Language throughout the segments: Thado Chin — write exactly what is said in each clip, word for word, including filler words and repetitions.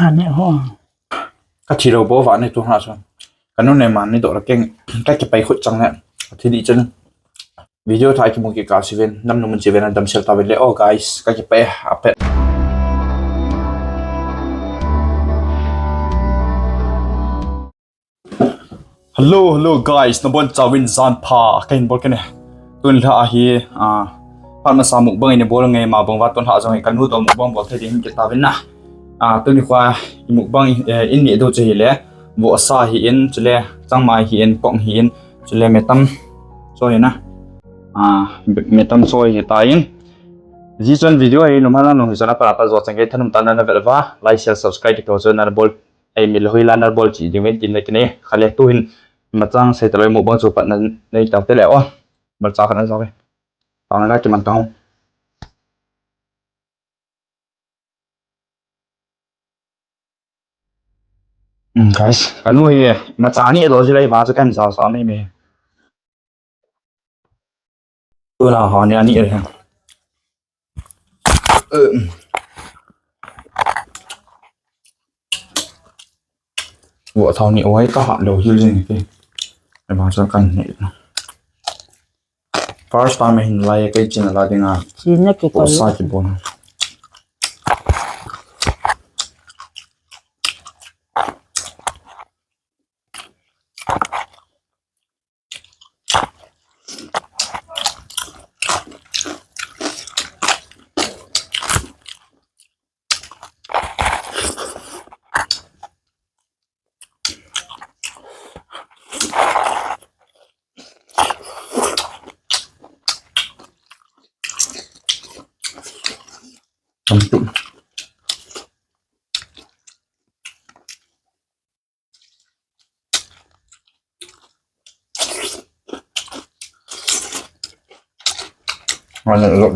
Ani ho. Ka thi lou bou va ni tu ha so. Ka nu ne man ni do la keng. Ka kipai khut chang ne. Thi di chen. Video thai kimu kikah sivin. Nam nu mun sivin a damsel ta vin le. Oh guys, ka kipai a pet. Hello, hello guys, nabon chauvin jan pha, kahin bol kit e. Tun lha ahi, ah, phat masa mukbang ina bol nge ma bang va tun lha jong e kanu to mukbang bol thei ding hin kit tauvin na. Ah, tuni khoa i mukbang, eh, in ni do che hi le, vohsa hi in, chule changmai hi in, kong hi in, chule metam so hi na. Ah, metam so hi ta in. Ji chun video hi numa na nung hi chun a para ta jo chang ke thanum ta na na vel va, like, share, subscribe to chun na bol Ei, mi loi la na bol chi ding ven tin na kine. Khale tu hin machang sei taloi mukbang chu pat na nei tau te le o. Bal cha khat na jo ve. Tang na ki man tang. Hmm, guys, kanu hi machang ni do ji lai ba chu kan sa sa mai mai. Tuna ho ni ani re. Vo thau ni oi ka ha lo hil jing ki. E ba sa kan ni. First time hin lai kai chin la dinga. Chin na ki ko. Sa ki bon. Mana lo.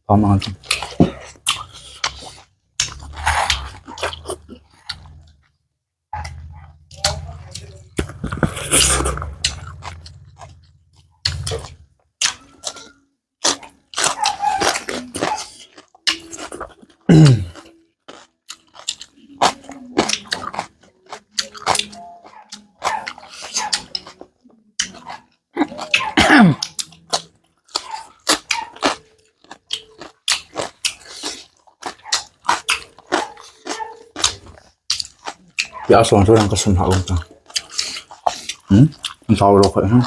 Tama. Pia suan suan ka sun ha um ta. Hmm? Ang tao lo ko, hmm?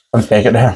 Ang peke dah.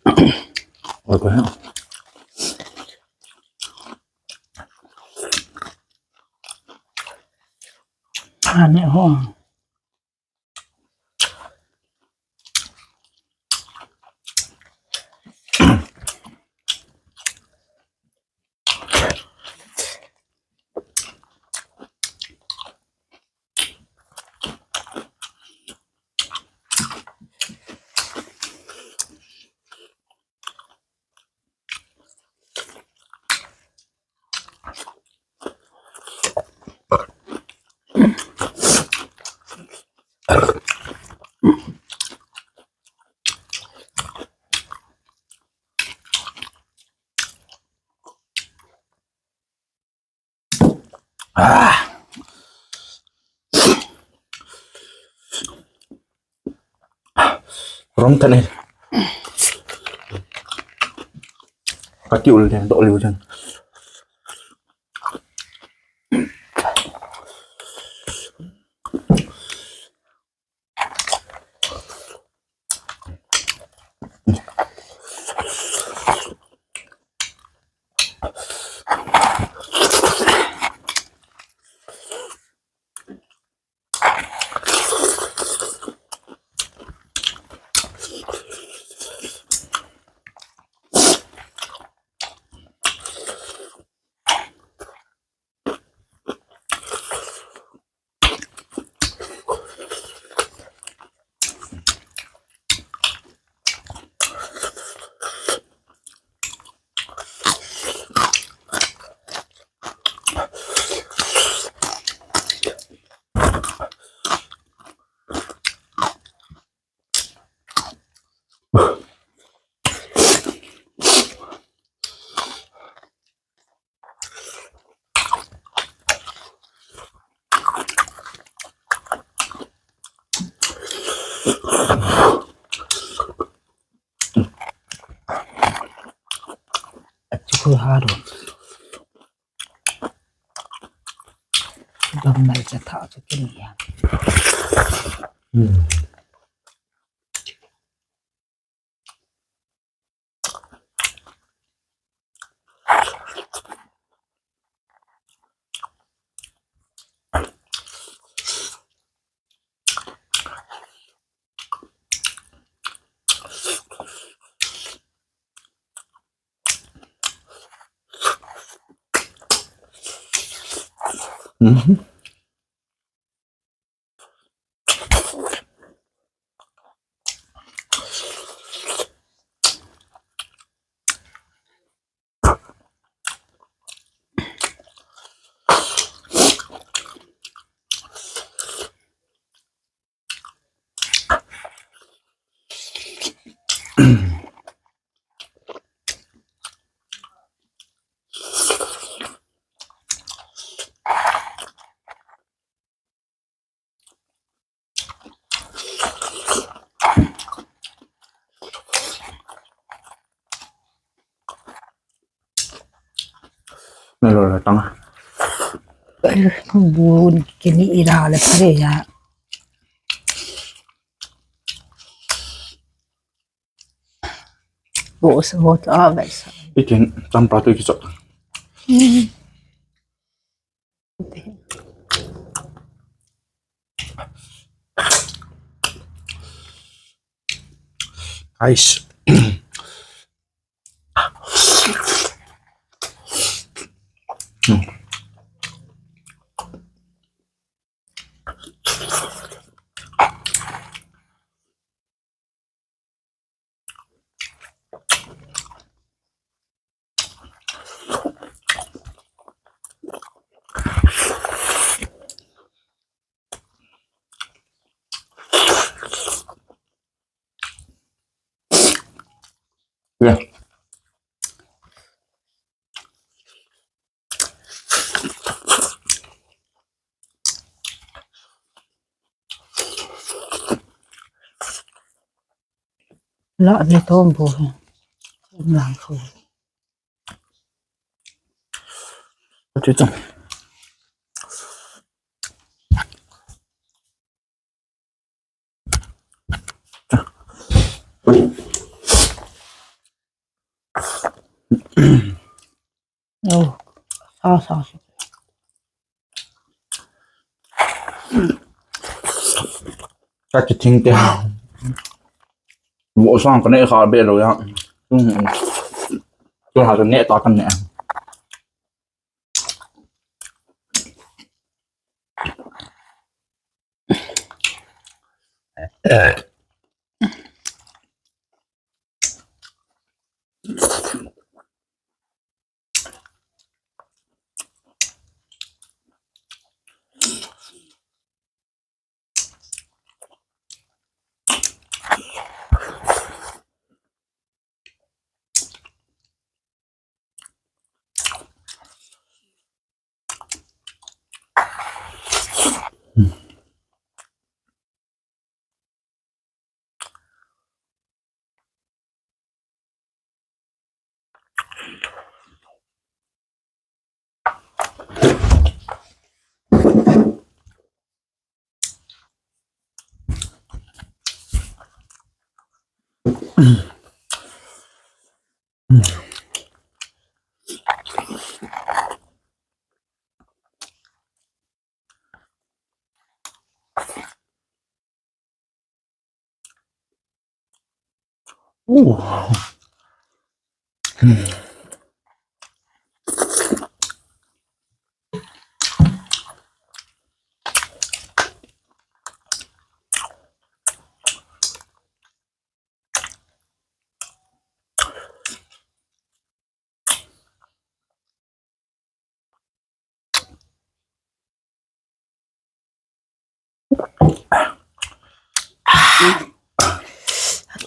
Oi, ko ha. Ane ho. Ah. Rom tane. Kati ul den, do liu den. Achu khu ha ro. Dom nai cha tha chu kin ya. Hmm. Mhm. Melo le tang. Bun kini ira le pare ya. Bo se bo ta bai sa. Itin tam pa tu ki chok. Hmm. Guys. Yeah. La le tom bo he. Lang kho. Ati tong. Oh, sao sao. Ka ti thing te. Bo sang ka ne kha be lo ya. Tu ha ne ta ka ne.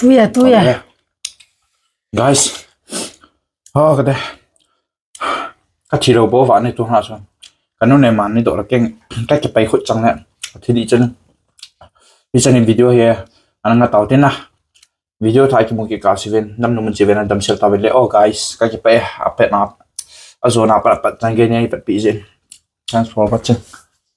Tuya, tuya. Guys. Ha, ka de. Ka thi lo bo va ni tu ha so. Ka nu ne man ni do la keng. Ka ke pai khut chang le. Thi di chen. Hi chang in video hi. Ana nga tau tin na. Video thai ki mu ki ka si ven. Nam nu mun si ven dam sel ta ven le. Oh guys, ka ke pai a pet na. A zo na pat pat chang ge ni pat pi jin. Thanks for watching.